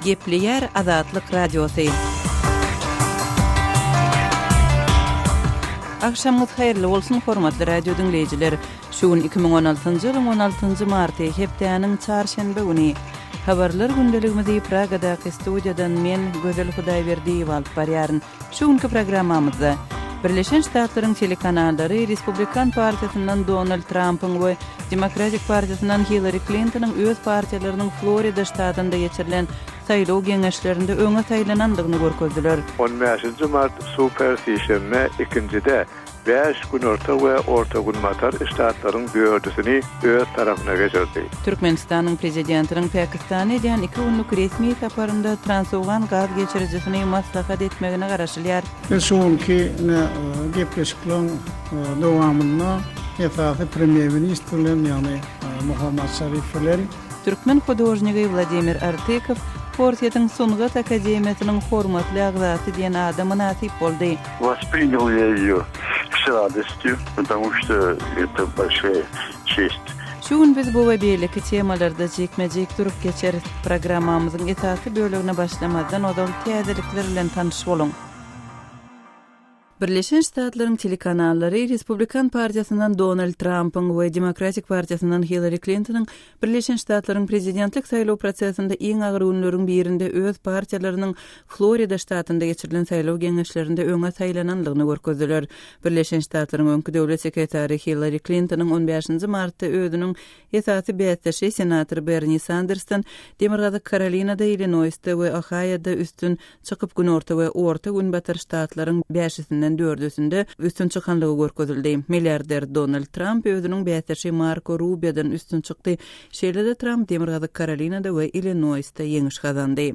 Gepleýär Azatlyk Radiosy. Agşamyňyz haýyrly bolsun, hormatly radio diňleýjiler! Şu gün 2016-njy ýylyň 16-njy marty, hepdäniň çarşenbe güni. Habarlar gündeligimizi Pragadaky studiýadan men, Gözel Hudaýberdiýewa alyp barýaryn. Şu günki programmamyzda Birleşen Ştatlaryň telekanallary Respublikan partiýasyndan Donald Trampyň we Demokratik partiýasyndan Hillari Klintonyň öz partiýalarynyň Florida ştatynda geçirilen saýlaw geňeşlerinde öňe saýlanandygyny görkezdiler. On bäşinji mart super sişenbe ikinjide Bäş günorta we orta-günbatar ştatlaryň dördüsini öz tarapyna geçirdi. Türkmenistanyň Prezidentiniň Pakistana edýän iki günlük resmi saparynda Transowgan gaz geçirijisini maslahat etmegine garaşylýar. Biz şu günki ine gepleşikleriň dowamynda esasy premýer-ministr bilen, ýagny Muhammad Şarif bilen, Türkmen hudožnigi Wladimir Artykow Orsýetiň Sungat akademiýasynyň hormatly agzasy diýen ada mynasyp boldy. Wosprýanyl ýa eýo s radostýu, potomu şto eto bolşaýa çest. Şu gün biz bu we beýleki temalarda jikme-jik durup geçeris. Programmamyzyň esasy bölegine başlamazdan ozal täzelikler bilen tanyş boluň. Birleşen Ştatlaryň telekanallary Respublikan partiýasyndan Donald Trampyň we Demokratik partiýasyndan Hillari Klintonyň Birleşen Ştatlaryň prezidentlik saýlaw prosesinde iň agyr günleriň birinde öz partiýalarynyň Florida ştatynda geçirilen saýlaw geňeşlerinde öňe saýlanandygyny görkezdiler. Birleşen Ştatlaryň öňki döwlet sekretary Hillari Klintonyň on bäşinji martda özüniň esasy bäsdeşi senator Berni Sandersden Demirgazyk Karolinada, Illinoýsda we Ohaýoda üstün çykyp, günorta we orta günbatar ştatlaryň bäşisinden dördüsinde üstün çykanlygy görkezildi. Milliarder Donald Tramp özüniň bäsdeşi Marko Rubiodan üstün çykdy. Şeýle-de Tramp Demirgazyk Karolinada we Illinoýsda ýeňiş gazandy.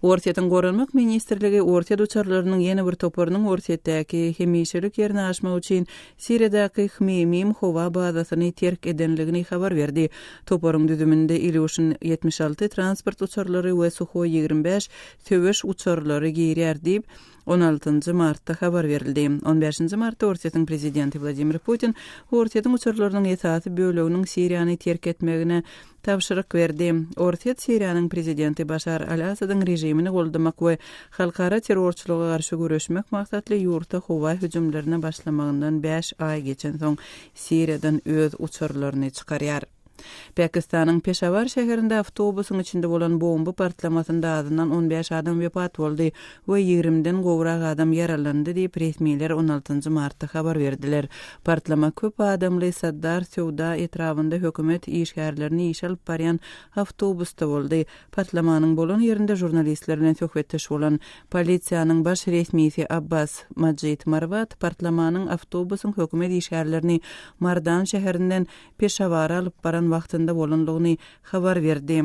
Orsýetiň Goranmak ministrligi orsýet uçarlarynyň ýene bir toparynyň Orsýetdäki hemişelik ýerine aşmak üçin Siriýadaky Hmeýmim howa bazasyny terk edenligini habar berdi. Toparyň düzüminde Ilýuşin 76 transport uçarlary we Suhoý 25 söweş uçarlary girýär diýip, on altynjy martda habar berildi. On bäşinji martda Orsýetiň prezidenti Wladimir Putin Orsýetiň uçarlarynyň esasy böleginiň Siriýany terk etmegine tabşyryk berdi. Orsýet Siriýanyň prezidenti Başar al-Assadyň režimini goldamak we halkara terrorçylyga garşy göreşmek maksatly ýurtda howa hüjümlerine başlamagyndan bäş aý geçensoň Siriýadan öz uçarlaryny çykarýar. Pakistanyň Peşawar şäherinde awtobusyň içinde bolan bomba partlamasynda azyndan on bäş adam wepat boldy we ýigrimiden gowrak adam ýaralandy diýip, resmiler on altynjy martda habar berdiler. Partlama köp adamly Saddar söwda etrabynda hökümet işgärlerini işe alyp barýan awtobusda boldy. Partlamanyň bolan ýerinde žurnalistler bilen söhbetdeş bolan polisiýanyň baş resmisi Abbas Majid Marwat partlamanyň awtobusyň hökümet işgärlerini Mardan şäherinden Peşawara alyp baran wagtynda bolandygyny habar berdi.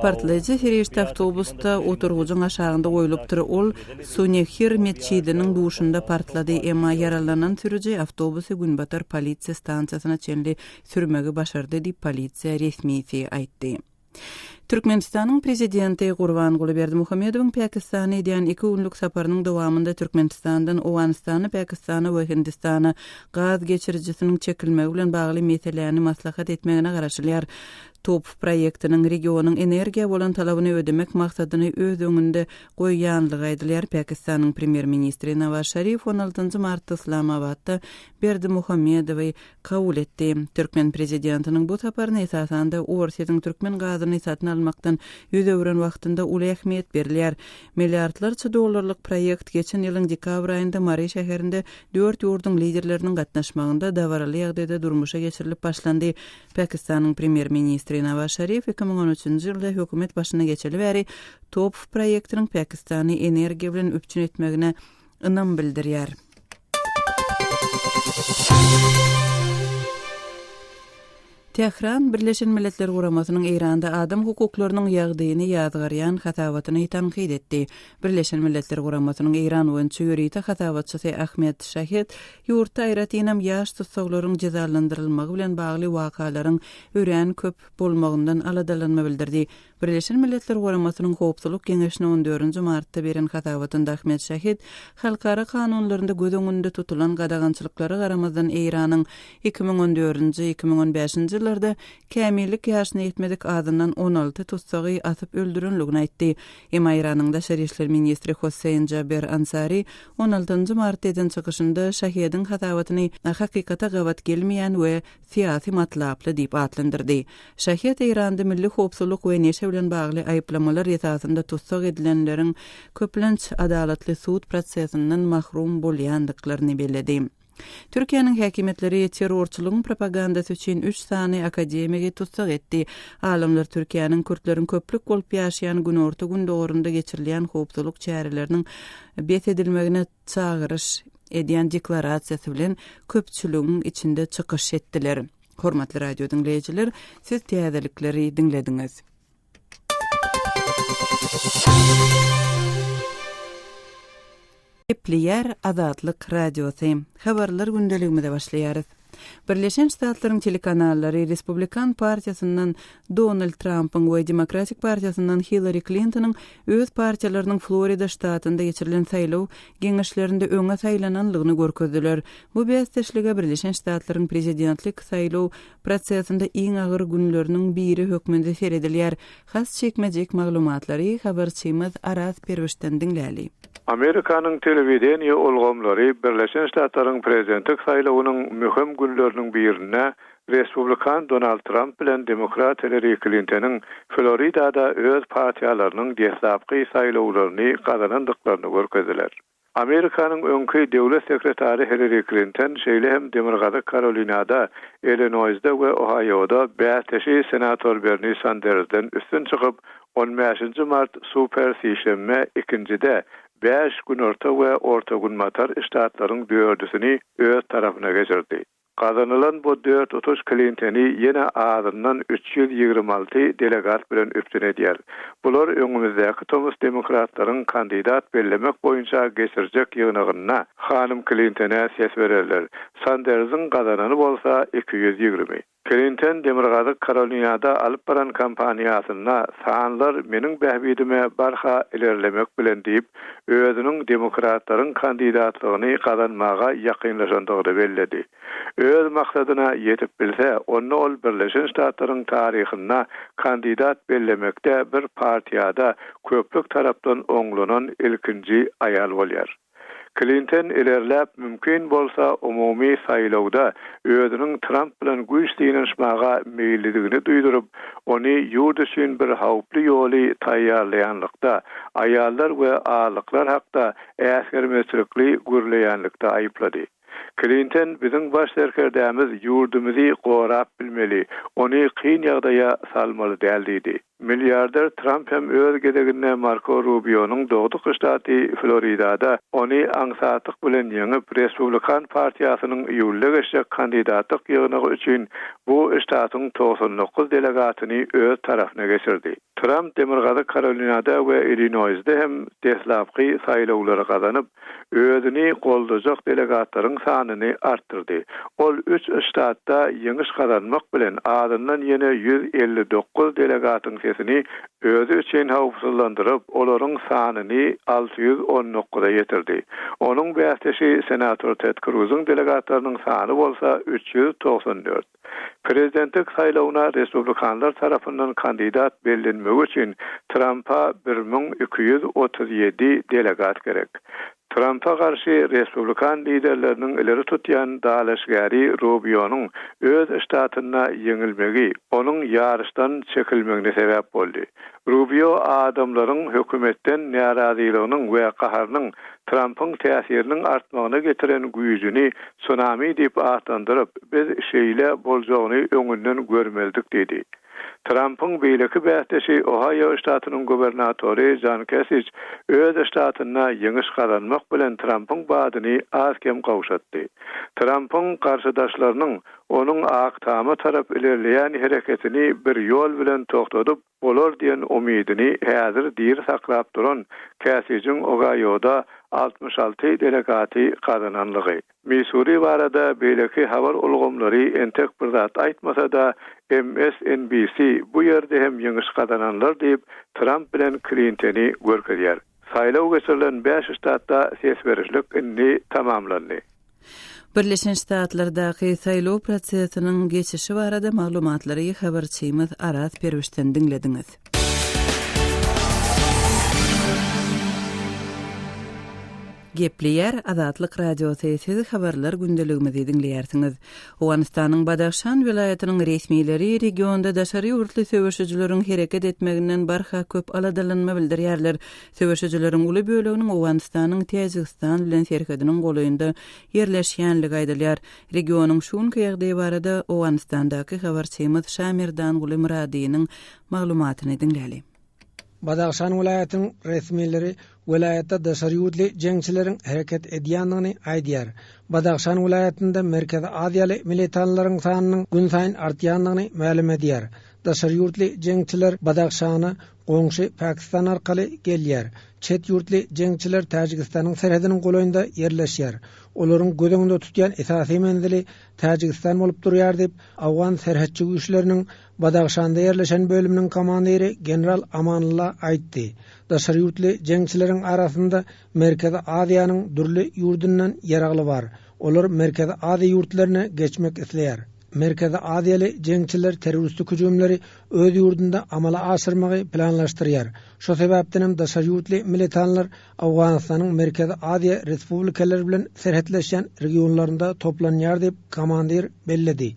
Partlaýjy serişde awtobusda oturgyjyň aşagynda goýlupdyr. Ol Sunehir metjidiniň duşunda partlady, emma ýaralanan sürüji awtobusy günbatar polisiýa stansiýasyna çenli sürmegi başardy diýip, polisiýa resmisi aýtdy. Türkmenistanyň Prezidenti Gurbanguly Berdimuhamedowyň Pakistana edýän iki günlük saparynyň dowamynda Türkmenistandan Owganystana, Pakistana we Hindistana gaz geçirijisiniň çekilmegi bilen bagly meseläni maslahat etmegine garaşylýar. TOPH proýektiniň regionyň energiýa bolan talabyny ödemek maksadyny öz öňünde goýýanlygy aýdylýar. Pakistanyň Premýer-ministri Nawaz Şarif on altynjy martda Yslamabatda Berdimuhamedowy kabul etdi. Türkmen prezidentiniň bu saparyna esasanda Orsýetiň türkmen gazyny satyn almakdan ýüz öwren wagtynda uly ähmiýet berilýär. Milliardlarça dollarlyk proýekt geçen ýylyň dekabr aýynda Mary şäherinde dört ýurduň liderleriniň gatnaşmagynda dabaraly ýagdaýda durmuşa geçirilip başlandy. Pakistanyň premýer-ministri Nawaz Şarif 2013-nji ýylda hökümet başyna geçeli bäri TOPH proýektiniň Pakistany energiýa bilen üpjün etmegine ynam bildirýär. Tähran Birleşen Milletler Guramasynyň Eýranda adam hukuklarynyň ýagdaýyny ýazgarýan hasabatyny tankyt etdi. Birleşen Milletler Guramasynyň Eýran boýunça ýörite hasabatçysy Ahmed Şahed ýurtda aýratynam ýaş tussaglaryň jezalandyrylmagy bilen bagly wakalaryň örän köp bolmagyndan aladalanma bildirdi. Birleşen Milletler Guramasynyň Howpsuzlyk Geňeşine on dördünji martda beren hasabatynda Ahmed Şahid halkara kanunlarynda göz öňünde tutulan gadagançylyklara garamazdan Eýranyň 2014-nji, 2015-nji ýyllarda kämillik ýaşyna ýetmedik azyndan 16 tussagy asyp öldürenligini aýtdy. Emma Eýranyň daşary işler ministri Hossein Jaber Ansari on altynjy martda eden çykyşynda Şahediň hasabatyny hakykata gabat gelmeýän we syýasy matlaply diýip atlandyrdy. Şahed Eýranda milli howpsuzlyk we neşe bilen bagly aýyplamalar esasynda tussag edilenleriň köplenç adalatly sud prosesinden mahrum bolýandyklaryny belledi. Türkiýäniň häkimiýetleri terrorçylygyň propagandasy üçin üç sany akademigi tussag etdi. Alymlar Türkiýäniň kürtleriň köplük bolup ýaşaýan günorta-gündogarynda geçirilýän howpsuzlyk çäreleriniň bes edilmegine çagyryş edýän deklarasiýasy bilen köpçüligiň içinde çykyş etdiler. Hormatly radio diňleýjiler, siz täzelikleri diňlediňiz. Gepleýär Azatlyk Radiosy. Habarlar gündeligimize başlaýarys. Birleşen Ştatlaryň telekanallary Respublikan partiýasyndan Donald Trampyň we Demokratik partiýasyndan Hillari Klintonyň öz partiýalarynyň Florida ştatynda geçirilen saýlaw geňeşlerinde öňe saýlananlygyny görkezdiler. Bu bäsdeşlige Birleşen Ştatlaryň prezidentlik saýlaw prosesinde iň agyr günleriniň biri hökmünde seredilýär. Has jikme-jik maglumatlary habarçymyz Araz Perwişden diňläli. Amerikanyň telewideniýe ulgamlary Birleşen Ştatlaryň prezidentlik saýlawynyň möhüm günleriniň birinde respublikan Donald Tramp bilen demokrat Hillari Klintonyň Floridada öz partiýalarynyň deslapky saýlawlaryny gazanandyklaryny görkezdiler. Amerikanyň öňki döwlet sekretary Hillari Klinton şeýle hem Demirgazyk Karolinada, Illinoýsda we Ohaýoda bäsdeşi senator Berni Sandersden üstün çykyp, on bäşinji mart super sişenbe ikinjide bäş günorta we orta-günbatar ştatlaryň dördüsini öz tarapyna geçirdi. Gazanylan bu dört utuş Klintony ýene azyndan 326 delegat bilen üpjün edýär. Bular öňümizdäki tomus demokratlaryň kandidat bellemek boýunça geçirjek ýygnagynda hanym Klintone ses bererler. Sandersiň gazanany bolsa 220. Klinton Demirgazyk Karolinada alyp baran kampaniýasynda sanlar meniň bähbidime barha ilerlemek bilen diýip, özüniň demokratlaryň kandidatlygyny gazanmaga ýakynlaşandygyny belledi. Öz maksadyna ýetip bilse, onda ol Birleşen Ştatlaryň taryhynda kandidat bellemekde bir partiýada köplük tarapdan oňlanan ilkinji aýal bolýar. Klinton ilerläp, mümkin bolsa, umumy saýlawda özüniň Tramp bilen güýç synanyşmaga meýillidigini duýduryp, ony ýurt üçin bir howply ýoly taýýarlaýanlykda, aýallar we azlyklar hakda äsgermezçilikli gürleýänlikde aýyplady. Klinton biziň baş serkerdämiz ýurdumyzy gorap bilmeli, ony kyn ýagdaýa salmaly däl diýdi. Milliarder Tramp hem öz gezeginde Marko Rubionyň dogduk ştaty Floridada ony aňsatlyk bilen ýeňip, Respublikan partiýasynyň iýulda geçjek kandidatlyk ýygnagy üçin bu ştatyň 99 delegatyny öz tarapyna geçirdi. Tramp Demirgazyk Karolinada we Illinoýsda hem deslapky saýlawlary gazanyp, özüni goldajak delegatlaryň sanyny artdyrdy. Ol üç ştatda ýeňiş gazanmak bilen, azyndan ýene 159 delegatyň sesini özi üçin howpsuzlandyryp, olaryň sanyny 619-a ýetirdi. Onuň bäsdeşi senator Ted Kruzyň delegatlarynyň sany bolsa 394. Prezidentlik saýlawyna respublikanlar tarapyndan kandidat bellenmegi üçin Trampa 1237 delegat gerek. Trampa garşy respublikan liderleriniň ileri tutýan dalaşgäri Rubionyň öz ştatynda ýeňilmegi onuň ýaryşdan çekilmegine sebäp boldy. Rubio adamlaryň hökümetden närazylygynyň we gaharynyň Trampyň täsiriniň artmagyna getiren güýjüni tsunami diýip atlandyryp, biz şeýle boljagyny öňünden görmelidik diýdi. Trampyň beýleki bäsdeşi Ohaýo ştatynyň gubernatory Jon Kesiç öz ştatynda ýeňiş gazanmak bilen Trampyň badyny az-kem gowşatdy. Trampyň garşydaşlarynyň onuň Ak Tama tarap ilerleýän hereketini bir ýol bilen togtadyp bolar diýen umydyny häzir diri saklap duran Käsijiň Ogaýoda 66 delegaty gazananlygy. Missuri barada beýleki habar ulgamlary entek bir zat aýtmasa-da, MSNBC bu ýerde hem ýeňiş gazananlar diýip, Tramp bilen Klinteni görkezýär. Saýlaw geçirilen bäş ştatda ses berişlik indi tamamlandy. Birleşen Ştatlardaky saýlaw prosesiniň geçişi barada maglumatlary habarçymyz Araz Perwişden diňlediňiz. Gepleýär Azatlyk Radiosy, siz habarlar gündeligimizi diňleýärsiňiz. Owganystanyň Badahşan welaýatynyň resmileri regionda daşary ýurtly söweşijileriň hereket etmeginden barha köp aladalanma bildirýärler. Söweşijileriň uly böleginiň Owganystanyň Täjigistan bilen serhediniň golaýynda ýerleşýänligi aýdylýar. Regionyň şu günki ýagdaýy barada Owganystandaky habarçymyz Şamerdanguly Myradynyň maglumatyny diňläli. Badahşan welaýatynyň resmileri welaýatda daşary ýurtly jeňçileriň hereket edýändigini aýdýar. Badahşan welaýatynda Merkezi Aziýaly militanlaryň sanynyň günsaýyn artýandygyny mälim edýär. Daşary ýurtly jeňçiler Badahşana goňşy Pakistan arkaly gelýär. Çet ýurtly jeňçiler Täjigistanyň serhediniň golaýynda ýerleşýär. Olaryň göz öňünde tutýan esasy menzili Täjigistan bolup durýar diýip, owgan serhetçi güýçleriniň Badahşanda ýerleşen bölüminiň komandiri general Amanullah aýtdy. Daşary ýurtly jeňçileriň arasynda Merkezi Aziýanyň dürli ýurdundan ýaragly bar. Olar Merkezi Aziýa ýurtlaryna geçmek isleýär. Merkezi Aziýaly jeňçiler terroristik hüjümleri öz ýurdunda amala aşyrmagy planlaşdyrýar. Şo sebäpdenem daşary ýurtly militanlar Owganystanyň Merkezi Aziýa respublikalary bilen serhetleşýän regionlarynda toplanýar diýip, komandir belledi.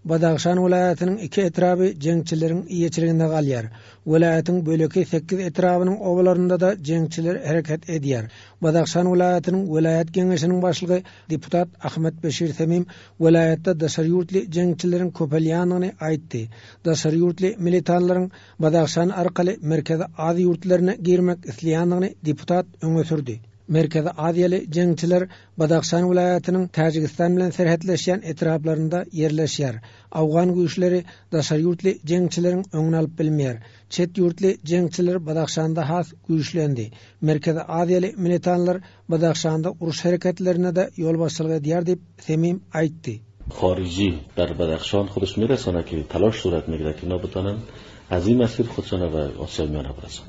Badahşan welaýatynyň iki etraby jeňçileriň eýeçiliginde galýar. Welaýatyň böleki sekiz etrabynyň obalarynda-da jeňçiler hereket edýär. Badahşan welaýatynyň welaýat geňeşiniň başlygy deputat Ahmet Beşir Semim welaýatda daşary ýurtly jeňçileriň köpelýändigini aýtdy. Daşary ýurtly militanlaryň Badahşan arkaly Merkezi Aziýa ýurtlaryna girmek isleýändigini deputat öňe sürdi. Merkezi Aziýaly jeňçiler Badahşan welaýatynyň Täjigistan bilen serhetleşýän etraplarynda ýerleşýär. Owgan güýçleri daşary ýurtly jeňçileriň öňüni alyp bilmeýär. Çet ýurtly jeňçiler Badahşanda has güýçlendi. Merkezi Aziýaly militanlar Badahşanda uruş hereketlerine-de ýolbaşçylyk edýär diýip, Semim aýtdy. Horiji dar Badakhshan khudesh mirasona ki talash surat migira ki ina butanan az in masir khudsona va Osiyo miyona birason.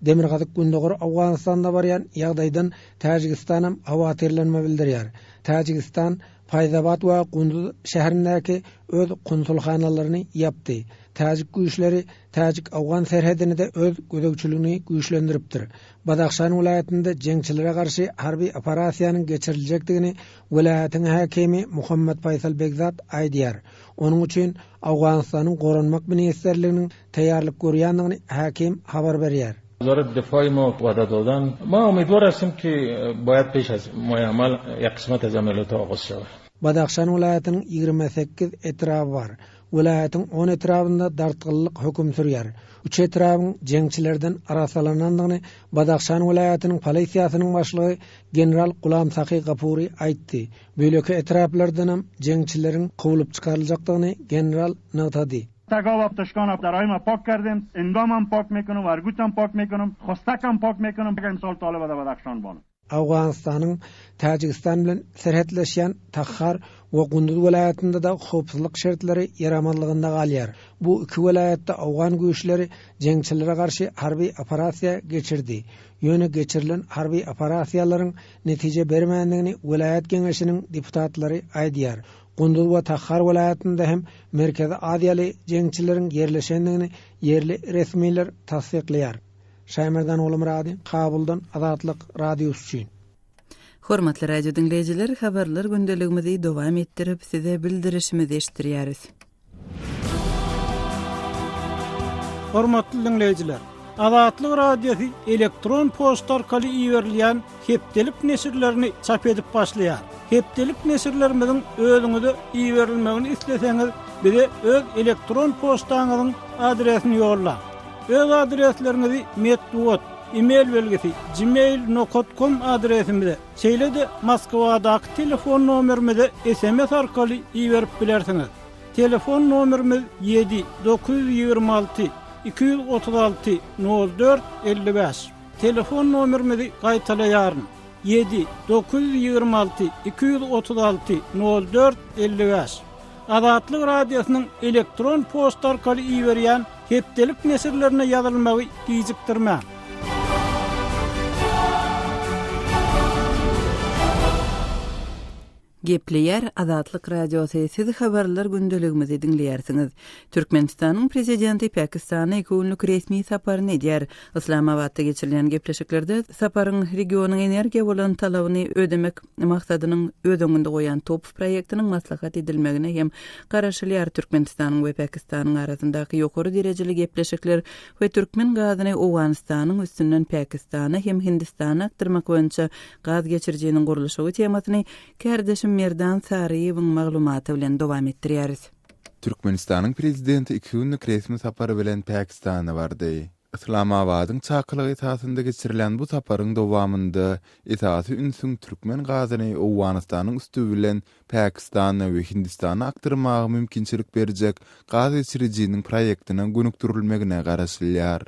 Demirgazyk-gündogar Owganystanda barýan ýagdaýdan Täjigistanam howatyrlanma bildirýär. Täjigistan Faýzabat we Gunduz şäherindäki öz konsulhanalaryny ýapdy. Täjik güýçleri täjik-owgan serhedine-de öz gözegçiligini güýçlendiripdir. Badahşan welaýatynda jeňçilere garşy harby operasiýanyň geçiriljekdigini welaýatyň häkimi Muhammad Faýsal Begzad aýdýar. Onuň üçin Owganystanyň Goranmak ministrliginiň taýýarlyk görýändigini häkim habar berýär. Wazarat difa'i ma wada dodan ma umidwar hastim ki boýad peş az moýe amal ýek qismat az amaliyot ogaz şawad. Badahşan welaýatynyň 28 etraby bar. Welaýatyň on etrabynda dartgynlylyk höküm sürýär. Üç etrabyň jeňçilerden arassalanandygyny Badahşan welaýatynyň polisiýasynyň başlygy general Gulam Sahy Gapuri aýtdy. Beýleki etraplardanam jeňçileriň kowlup çykaryljakdygyny general nygtady. Tagaw Tuşkanap daraýma pak kardem, Endamam pak mekonom, Argutam pak mekonom, Hostakam pak mekonom, Emsal Talyba da Badahşan banam. Owganystanyň Täjigistan bilen serhetleşýän Takhar we Gunduz welaýatynda-da howpsuzlyk şertleri ýaramazlygynda galýar. Bu iki welaýatda owgan güýçleri jeňçilere garşy harby operasiýa geçirdi. Ýöne geçirilen harby operasiýalaryň netije bermändigini welaýat geňeşiniň deputatlary aýdýar. Gunduz we Takhar welaýatynda hem Merkezi Aziýaly jeňçileriň ýerleşendigini ýerli resmiler tassyklaýar. Şaýmerdan Gulumyrady, Kabuldan Azatlyk Radiosy üçin. Hormatly radio diňleýjiler, habarlar gündeligimizi dowam etdirip, size bildirişimizi eşitdirýäris. Hormatly diňleýjiler! Azatlyk Radiosy elektron poçta arkaly iberilýän hepdelik neşirlerini çap edip başlaýar. Hepdelik neşirlerimiziň özüňize iberilmegini isleseňiz, bize öz elektron poçtaňyzyň adresini ýollaň. Öz adresleriňizi metbugat, e-mail belgisi, gmail nokat kom adresimize, şeýle-de Moskwadaky telefon nomerimize sms arkaly iberip bilersiňiz. Telefon nomerimiz ýedi 926 236 04 55. Telefon nomerimizi gaýtalaýaryn, ýedi 926 236 04 55. Azatlyk Radiosynyň elektron poçta arkaly iberýän hepdelik neşirlerine ýazylmagy gijikdirmäň. Gepleýär Azatlyk Radiosy, Siz habarlar gündeligimizi diňleýärsiňiz. Türkmenistanyň Prezidenti Pakistana iki günlük resmi saparyny edýär. Yslamabatda geçirilýän gepleşiklerde saparyň regionyň energiýa bolan talabyny ödemek maksadynyň öz öňünde goýan TOPH proýektiniň maslahat edilmegine hem garaşylýar. Türkmenistanyň we Pakistanyň arasyndaky ýokary derejeli gepleşikler we türkmen gazyny Owganystanyň üstünden Pakistana hem Hindistana akdyrmak boýunça gaz geçirijiniň gurluşygy temasyny kärdeşim Merdan Saryýewiň maglumaty bilen dowam etdirýäris. Türkmenistanyň Prezidenti iki günlük resmi sapar bilen Pakistana bardy. Yslamabadyň çakylygy esasynda geçirilen bu saparyň dowamynda esasy ünsüň türkmen gazyny Owganystanyň üsti bilen Pakistana we Hindistana akdyrmaga mümkinçilik berjek gaz geçirijiniň proýektine gönükdirilmegine garaşylýar.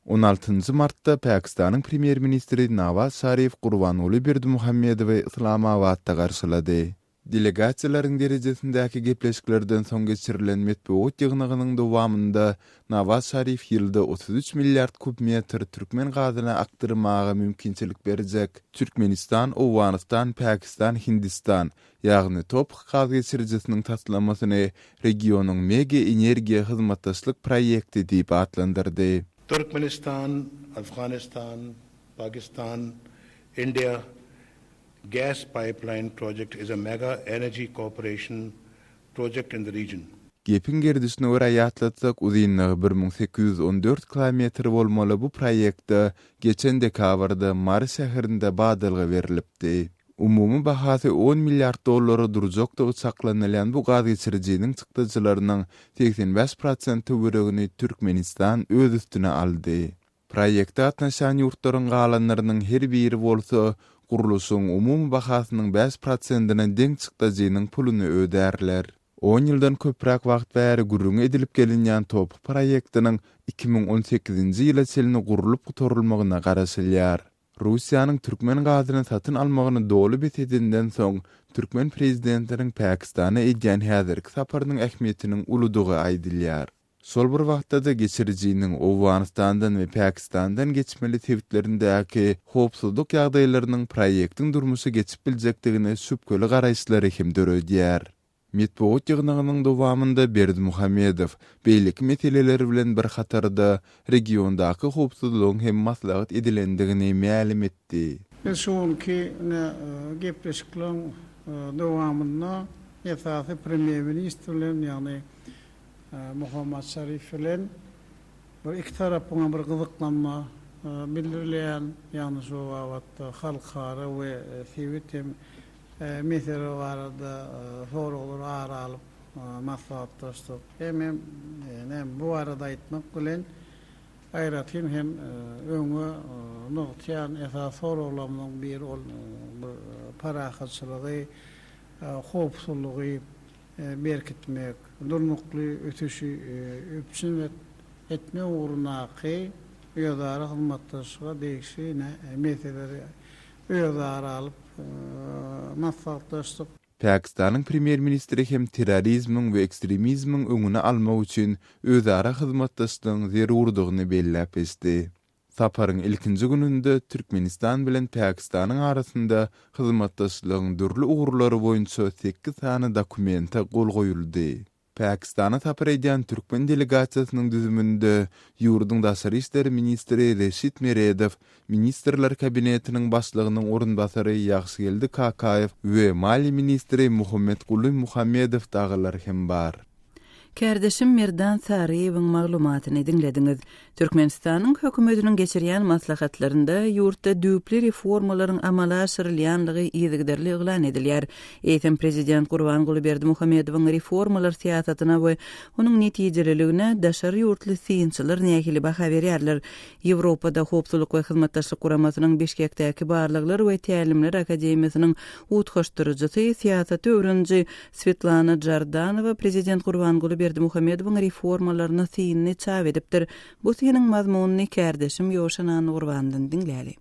On altynjy martda Pakistanyň premýer-ministri Nawaz Şarif Gurbanguly Berdimuhamedowy Yslamabatda garşylady. Delegasiýalaryň derejesindäki gepleşiklerden soň geçirilen metbugat ýygnagynyň dowamynda Nawaz Şarif ýylda 33 milliard kub metr türkmen gazyny akdyrmaga mümkinçilik berjek Türkmenistan, Owganystan, Pakistan, Hindistan, ýagny TOPH gaz geçirijisiniň taslamasyny regionyň mega energiýa hyzmatdaşlyk proýekti diýip atlandyrdy. Türkmenistan, Afghanistan, Pakistan, India Gas pipeline project is a mega energy cooperation project in the region. Gepiň gerdişine görä ýatlatsak, uzynlygy 1814 kilometr bolmaly bu proýekte geçen dekabrda Mary şäherinde badalga berlipdi. Umumy bahasy on milliard dollara durjakdygy çaklanylýan bu gazgeçirijiniň çykdajylarynyň 85 prosent töweregini Türkmenistan öz üstüne aldy. Proýekte gatnaşýan ýurtlaryň galanlarynyň her biri bolsa gurluşygyň umumy bahasynyň bäş prosentine deň çykdajynyň puluny ödärler. On ýyldan köpräk wagt bäri gürrüňi edilip gelinýän TOPH proýektiniň 2018-nji ýyla çenli gurlup gutarylmagyna garaşylýar. Russiýanyň türkmen gazyny satyn almagyny doly bes edenden soň, türkmen prezidentiniň Pakistana edýän häzirki saparynyň ähmiýetiniň uludygy aýdylýar. Şol bir wagtda-da geçirijiniň Owganystandan we Pakistandan geçmeli sebitlerindäki howpsuzlyk ýagdaýlarynyň proýektiň durmuşa geçip biljekdigine şübheli garaýyşlary hem döredýär. Metbugat ýygnagynyň dowamynda Berdimuhamedow beýleki meseleler bilen bir hatarda regiondaky howpsuzlygyň hem maslahat edilendigini mälim etdi. Biz şu günki ine gepleşikleriň dowamynda esasy premýer-ministr bilen, ýagny Muhammad Şarif bilen bir iki tarapyňam bir gyzyklanma bildirilýän, ýagny şu babatda halkara we sebit hem mesele barada soraglary ara alyp maslahatlaşdyk. Hemem näme bu barada aýtmak bilen aýratyn hem öňe nygtaýan esasy soraglarymyzyň biri ol bir parahatçylygy, howpsuzlygy berkitmek, durnukly ösüşi üpjün etmek ugrundaky özara hyzmatdaşlyga degişli meseleleri özara alyp maslahatlaşdyk. Pakistanyň premýer-ministri hem terrorizmiň we ekstremizmiň öňüni almak üçin özara hyzmatdaşlygyň zerurdygyny belläp geçdi. Saparyň ilkinji gününde Türkmenistan bilen Pakistanyň arasynda hyzmatdaşlygyň dürli ugurlary boýunça sekiz sany dokumente gol goýuldy. Pakistana sapar edýän türkmen delegasiýasynyň düzüminde ýurduň daşary işler ministri Reşit Meredow, Ministrler Kabinetiniň Başlygynyň orunbasary Ýagşygeldi Kakaýew we maliýe ministri Muhammetguly Muhammedow dagylar hem bar. Kärdeşim Merdan Saryýewiň maglumatyny diňlediňiz. Türkmenistanyň hökümetiniň geçirýän maslahatlarynda ýurtda düýpli reformalaryň amala aşyrylýanlygy yzygiderli yglan edilýär. Eýsem, prezident Gurbanguly Berdimuhamedowyň reformalar syýasatyna we onuň netijeliligine daşary ýurtly synçylar nähili baha berýärler? Ýewropada Howpsuzlyk we Hyzmatdaşlyk Guramasynyň Bişkekdäki Barlaglar we tälimler akademiýasynyň utgaşdyryjysy, syýasaty öwreniji Swetlana Jardanowa prezident Gurbanguly Berdimuhamedowyň reformalaryna synyny çap edipdir. Bu synyň mazmunyny kärdeşim Ýowşan Annagurbandan diňläli.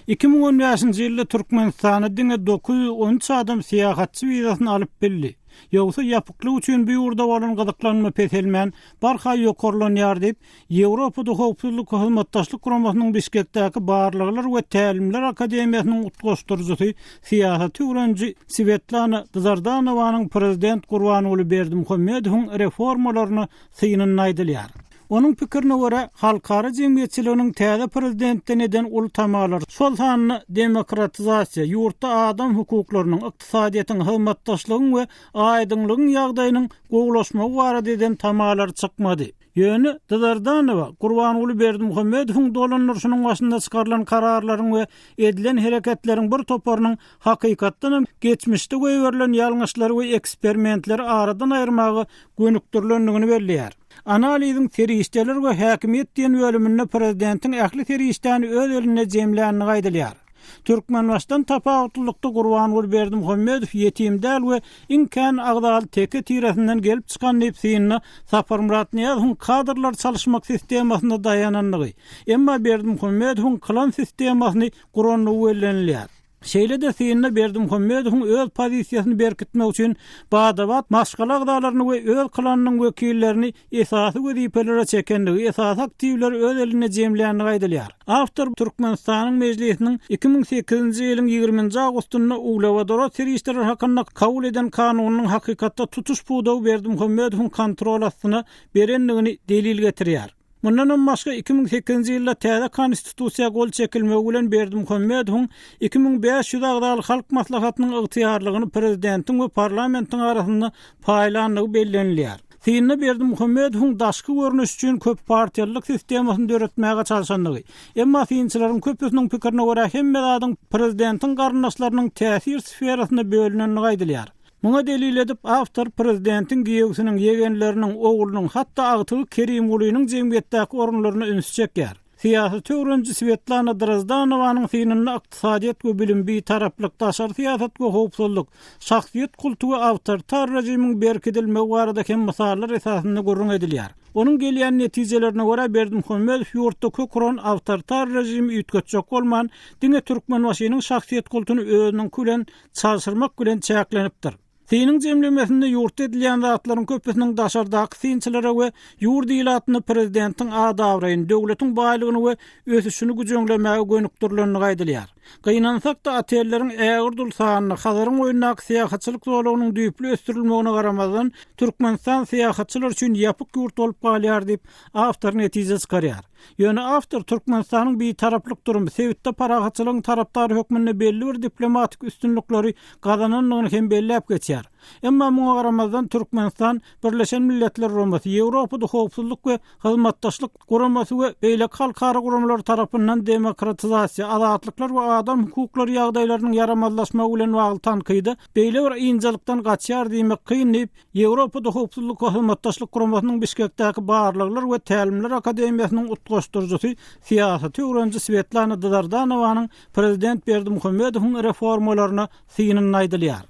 2015-nji ýylda Türkmenistana diňe 913 adam syýahatçy wizasyny alyp bildi. Ýogsa ýapyklyk üçin bu ýurda bolan gyzyklanma peselmän, barha ýokarlanýar diýip, Ýewropada Howpsuzlyk we Hyzmatdaşlyk Guramasynyň Bişkekdäki Barlaglar we tälimler akademiýasynyň utgaşdyryjysy, syýasaty öwreniji Swetlana Dzardanowanyň prezident Gurbanguly Berdimuhamedowyň reformalaryna synynda aýdylýar. Onuň pikirine görä, halkara jemgyýetçiliginiň täze prezidentden eden uly tamalary, şol sanda demokratizasiýa, ýurtda adam hukuklarynyň, ykdysadyýetiň, hyzmatdaşlygyň we aýdyňlygyň ýagdaýynyň gowulaşmagy barada eden tamalary çykmady. Ýöne Dyzardanowa Gurbanguly Berdimuhamedowyň dolandyryşynyň başynda çykarylan kararlaryň we edilen hereketleriň bir toparynyň hakykatdan hem geçmişde goýberilen ýalňyşlary we eksperimentleri aradan aýyrmaga gönükdirilendigini belleýär. Analiziň Serişdeler we häkimiýet diýen bölüminde prezidentiň ähli serişdäni öz elinde jemländigi aýdylýar. Türkmenbaşydan tapawutlylykda Gurbanguly Berdimuhamedow ýetim däl we iň kän agzaly teke tiresinden gelip çykan diýip synda Saparmyrat Nyýazowyň kadrlary çalyşmak sistemasyna daýanandygy, emma Berdimuhamedowyň klan sistemasyny gurandygy bellenilýär. Şeýle-de synda Berdimuhamedowyň öz pozisiýasyny berkitmek üçin bada-bat maşgala agzalaryny we öz klanynyň wekillerini esasy wezipelere çekendigi, esasy aktiwleri öz elinde jemländigi aýdylýar. Awtor Türkmenistanyň Mejlisiniň 2008-nji ýylyň ýigriminji awgustynda uglewodorod serişdeleri hakynda kabul eden kanunynyň hakykatda tutuş pudagy Berdimuhamedowyň kontrol astyna berendigini delil getirýär. Mundanam başga 2008-nji ýylda täze Konstitusiýa gol çekilmegi bilen Berdimuhamedowyň 2500 agzaly Halk Maslahatynyň ygtyýarlygyny prezidentiň we parlamentiň arasynda paýlandygy bellenilýär. Synda Berdimuhamedowyň daşky görnüş üçin köppartiýalylyk sistemasyny döretmäge çalşandygy, emma synçylaryň köpüsiniň pikirine görä hemme zadyň prezidentiň garyndaşlarynyň täsir sferasyna bölünendigi aýdylýar. Muňa delil edip awtor prezidentiň giýewsiniň, ýegenleriniň, oglunyň, hatda agtygy Kerimgulynyň jemgyýetdäki orunlaryna ünsi çekýär. Syýasaty öwreniji Swetlana Drozdanowanyň synynda ykdysadyýet we bilim, bitaraplyk, daşary syýasat we howpsuzlyk, şahsyýet kulty we awtoritar režimiň berkidilmegi barada hem mysallar esasynda gürrüň edilýär. Onuň gelýän netijelerine görä, Berdimuhamedow ýurtda kök uran awtoritar režimi üýtgetjek bolman, diňe Türkmenbaşynyň şahsyýet kultuny özüniňki bilen çalşyrmak bilen çäklenipdir. Synyň jemlemesinde ýurtda edilýän zatlaryň köpüsiniň daşardaky synçylara we ýurt ilatyna prezidentiň at-abraýyny, döwletiň baýlygyny we ösüşini güjeňlemäge gönükdirilendigi aýdylýar. Gynansak-da, otelleriň ägirt uly sanyna, Hazaryň boýundaky syýahatçylyk zolagynyň düýpli ösdürilmegine garamazdan, Türkmenistan syýahatçylar üçin ýapyk ýurt bolup galýar diýip, awtor netije çykarýar. Ýöne awtor Türkmenistanyň bitaraplyk durumy sebitde parahatçylygyň tarapdary hökmünde belli bir diplomatik üstünlikleri gazanandygyny hem belläp geçýär. Emma muňa garamazdan Türkmenistan Birleşen Milletler Guramasy, Ýewropada Howpsuzlyk we Hyzmatdaşlyk Guramasy we beýleki halkara guramalary tarapyndan demokratizasiýa, azatlyklar we adam hukuklary ýagdaýlarynyň ýaramazlaşmagy bilen bagly tankyda beýle bir ynjalykdan gaçýar diýmek kyn diýip, Ýewropada Howpsuzlyk we Hyzmatdaşlyk Guramasynyň Bişkekdäki Barlaglar we tälimler akademiýasynyň utgaşdyryjysy, syýasaty öwreniji Swetlana Dzardanowanyň prezident Berdimuhamedowyň reformalaryna synynda aýdylýar.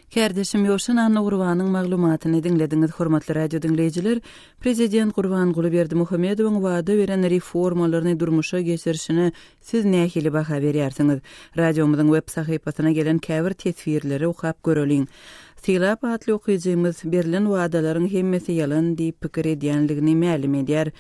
Kärdeşim Ýowşan Annagurbanyň maglumatyny diňlediňiz, hormatly radio diňleýjiler. Prezident Gurbanguly Berdimuhamedowyň wada beren reformalaryny durmuşa geçirişine Siz nähili baha berýärsiňiz? Radiomyzyň web sahypasyna gelen käbir teswirleri okap göreliň. Sylap atly okyjymyz berlen wadalaryň hemmesi ýalan diýip pikir edýänligini mälim edýär.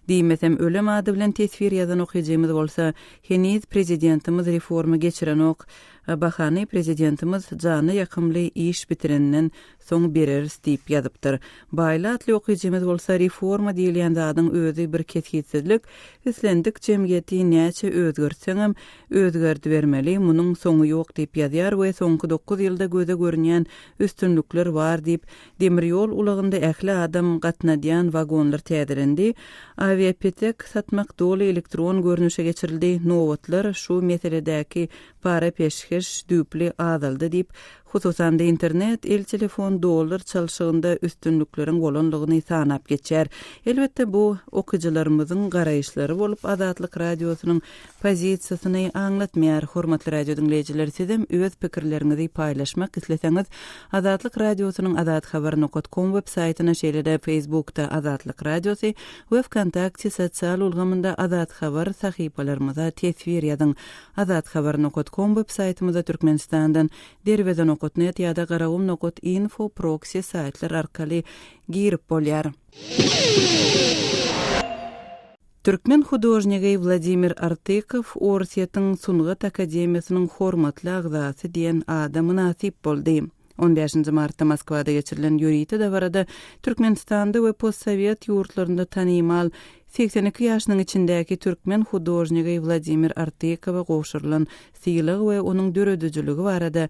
Diýmesem ölem ady bilen teswir ýazan okyjymyz bolsa, heniz prezidentimiz reforma geçirenok. Bahany prezidentimiz jana ýakymly iş bitirenden soň bereris diýip ýazypdyr. Baýly atly okyjymyz bolsa reforma diýilýän zadyň özi bir kesgitsizlik, islendik jemgyýeti näçe özgertseňem özgerdibermeli, munuň soňy ýok diýip ýazýar we soňky dokuz ýylda göze görünýän üstünlikler bar diýip, demir ýol ulagynda ähli adam gatnadýan wagonlar täzelendi, awiapetek satmak doly elektron görnüşe geçirildi, nobatlar şu meseledäki para-peşgeş düýpli azaldy diýip, hususan-da internet, el telefon, dollar çalşygynda üstünlikleriň bolanlygyny sanap geçýär. Elbetde, bu okyjylarymyzyň garaýyşlary bolup, Azatlyk Radiosynyň pozisiýasyny aňlatmaýar. Hormatly radio diňleýjiler, sizem öz pikirleriňizi paýlaşmak isleseňiz, Azatlyk Radiosynyň azathabar nokat kom web saýtyna, şeýle-de Facebookda Azatlyk Radiosy we Wkontakte sosial ulgamynda Azathabar sahypalarymyza teswir ýazyň. Azathabar nokat kom web saýtymyza Türkmenistandan Derweze nokat net ýa-da Garagum nokat info proksi saýtlar arkaly girip bolýar. Türkmen hudožnigi Wladimir Artykow Orsýetiň Sungat akademiýasynyň hormatly agzasy diýen ada mynasyp boldy. On bäşinji martda Moskwada geçirilen ýörite dabarada Türkmenistanda we postsowet ýurtlarynda tanymal 82 ýaşynyň içindäki türkmen hudožnigi Wladimir Artykowa gowşurylan sylag we onuň döredijiligi barada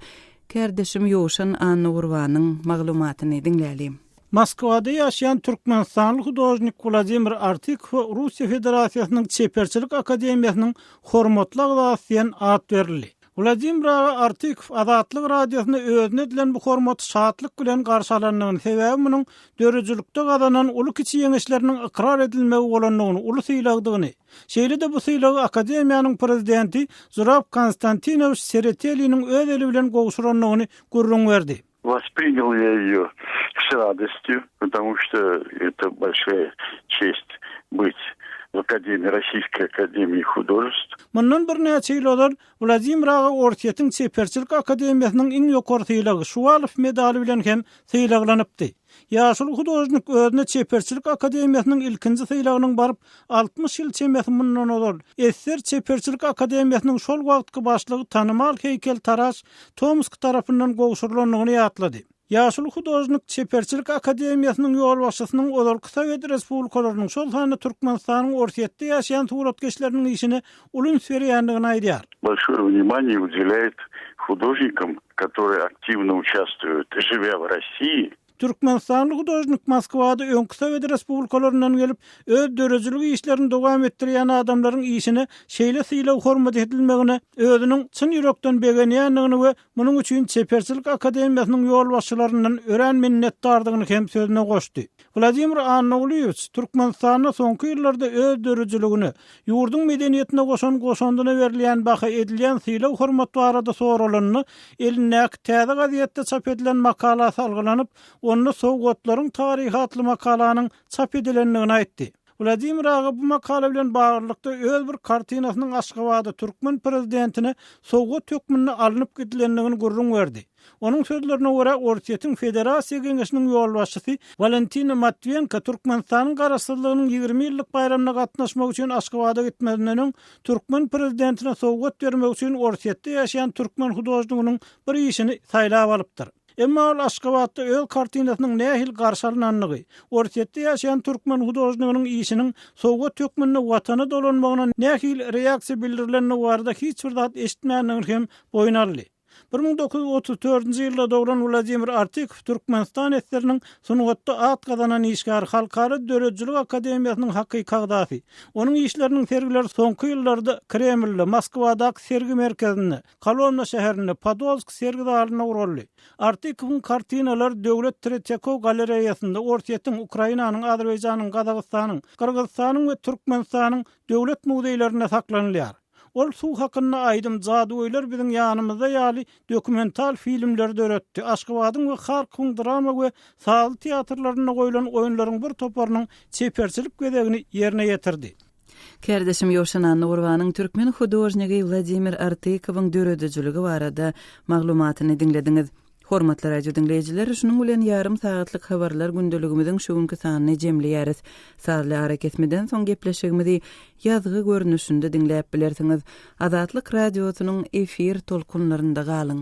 kärdeşim Ýowşan Annagurbanyň maglumatyny diňläli. Moskwada ýaşaýan türkmenistanly hudožnik Wladimir Artykowa Russiýa Federasiýasynyň Çeperçilik akademiýasynyň hormatly agzasy diýen at berildi. Wladimir aga Artykow Azatlyk Radiosyna özüne edilen bu hormaty şatlyk bilen garşy alandygyny, sebäbi munuň döredijilikde gazanan uly-kiçi ýeňişleriniň ykrar edilmegi bolandygyny, uly sylagdygyny, şeýle-de bu sylagy akademiýanyň prezidenti Zurab Konstantinowiç Sereteliniň öz eli bilen gowşurandygyny gürrüň berdi. Воспринял я ее с радостью, потому что это большая честь быть в Академии, Российской Академии Художеств. Mundan birnäçe ýyl ozal Wladimir aga Orsýetiň Çeperçilik akademiýasynyň iň ýokary sylagy, Şuwalow medaly bilen hem sylaglanypdy. Ýaşuly hudožnik özüne Çeperçilik akademiýasynyň ilkinji sylagynyň baryp 60 ýyl çemesi mundan ozal, Esser çeperçilik akademiýasynyň şol wagtky başlygy tanymal heýkeltaraş Tomsk tarapyndan gowşurylandygyny ýatlady. Ýaşuly hudožnik Çeperçilik akademiýasynyň ýolbaşçysynyň ozalky sowet respublikalarynyň, şol sanda Türkmenistanyň Orsýetde ýaşaýan suratkeşleriniň işine uly üns berýändigini aýdýar. Большое внимание уделяет художникам, которые активно участвуют, живя в России, Türkmenistanly hudožnik Moskwada öňki sowet respublikalaryndan gelip, öz döredijilik işlerini dowam etdirýän adamlaryň işine şeýle sylag-hormat edilmegine özüniň çyn ýürekden begenýändigini we munuň üçin Çeperçilik akademiýasynyň ýolbaşçylaryndan örän minnetdardygyny hem sözüne goşdy. Wladimir Annagulyýewiç Türkmenistanda soňky ýyllarda öz döredijiligine, ýurduň medeniýetine goşan goşandyna berilýän baha, edilýän sylag-hormat barada soralanda, elindäki täze gazetde çap edilen makala salgylanyp, onda Sowgatlaryň taryhy atly makalanyň çap edilendigini aýtdy. Wladimir aga bu makala bilen baglylykda öz bir kartinasynyň Aşgabada türkmen prezidentine sowgat hökmünde alnyp gidilendigini gürrüň berdi. Onuň sözlerine görä, Orsýetiň Federasiýa Geňeşiniň ýolbaşçysy Walentina Matwiýenko Türkmenistanyň Garaşsyzlygynyň 20 ýyllyk baýramyna gatnaşmak üçin Aşgabada gitmezinden öň, türkmen prezidentine sowgat bermek üçin Orsýetde ýaşaýan türkmen hudožniginiň bir işini saýlap alypdyr. Emma ol Aşgabatda öz kartinasynyň nähili garşy alnandygy, Orsýetde ýaşaýan türkmen hudožniginiň işiniň sowgat hökmünde Watana dolanmagyna nähili reaksiýa bildirilendigi barada hiç bir zat eşitmändigini hem boýun aldy. 1934-nji ýylda doglan Wladimir Artykow Türkmenistan SSR-niň sungatda at gazanan işgäri, Halkara döredijilik akademiýasynyň hakyky agzasy. Onuň işleriniň sergileri soňky ýyllarda Kremlde, Moskwadaky sergi merkezinde, Kolomna şäherinde, Podolsk sergi zalynda guraldy. Artykowyň kartinalary Döwlet Tretýakow galereýasynda, Orsýetiň, Ukrainanyň, Azerbaýjanyň, Gazagystanyň, Gyrgyzystanyň we Türkmenistanyň döwlet muzeýlerinde saklanylýar. Ol Suw hakynda aýdym, Jadygöýler biziň ýanymyzda ýaly dokumental filmleri döretdi, Aşgabadyň we Harkowyň drama we sazly teatrlarynda goýlan oýunlaryň bir toparynyň çeperçilik gezegini ýerine ýetirdi. Kärdeşim Ýowşan Annagurbanyň türkmen hudožnigi Wladimir Artykowyň döredijiligi barada maglumatyny diňlediňiz. Hormatly radio diňleýjiler, şunuň bilen ýarym sagatlyk habarlar gündeligimiziň şu günki sanyny jemleýäris. Sazly arakesmeden soň gepleşigimizi ýazgy görnüşinde diňläp bilersiňiz. Azatlyk Radiosynyň efir tolkunlarynda galyň!